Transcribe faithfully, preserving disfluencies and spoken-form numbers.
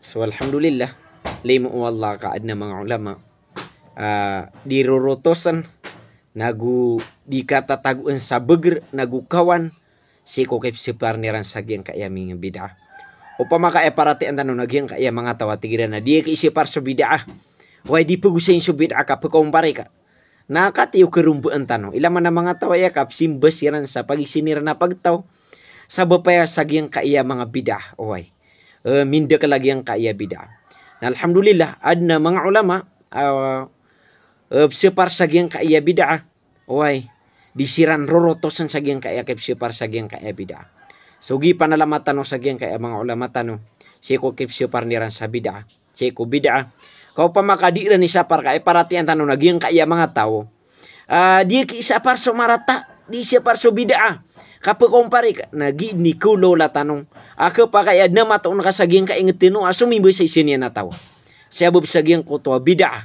So, alhamdulillah, limo o Allah ka adn a manga ulama a di rorotosan, nago di katatagoan sa bagr, nago kawan, sii ko kipsapar iran sa giyangkaya manga bid'ah. Opama ka aya paratiyayaan tano na giyangkaya manga taw a tig iran a di aya kisapar so bid'ah. Oway, di pagosayin so bid'ah ka pkaompar ka. Na katii o karombaan tano. Ilay man a manga taw aya ka psimba siran sa pagisin iran a pagtaw. Sabap aya sa giyangkaya manga bid'ah. Oway. Eh, mindakl a giyangkaya bid'ah. Na alhamdulillah, adn a manga ulama, ah, eh, psapar sa giyangkaya bid'ah. Oway. Di siran rorotosan sa giyangkaya kipsapar sa giyangkaya bid'ah. So giya panalamat tano sa giyangkaya manga ulama tano. Sii ko kipsapar iran sa bid'ah. Sii ko bid'ah. Ka opama ka di iran isapar ka, aya paratiyayaan tano na giyangkaya manga taw a di kisapar so marata, di sapar so bid'ah. Ka pkaompar ka, na giya dn i kaolaola tano a kapakay a adn a matoon ka sa giyangkaya ingd tano a somimba sa isa niyan a taw. Sabap sa giyangkoto a bid'ah.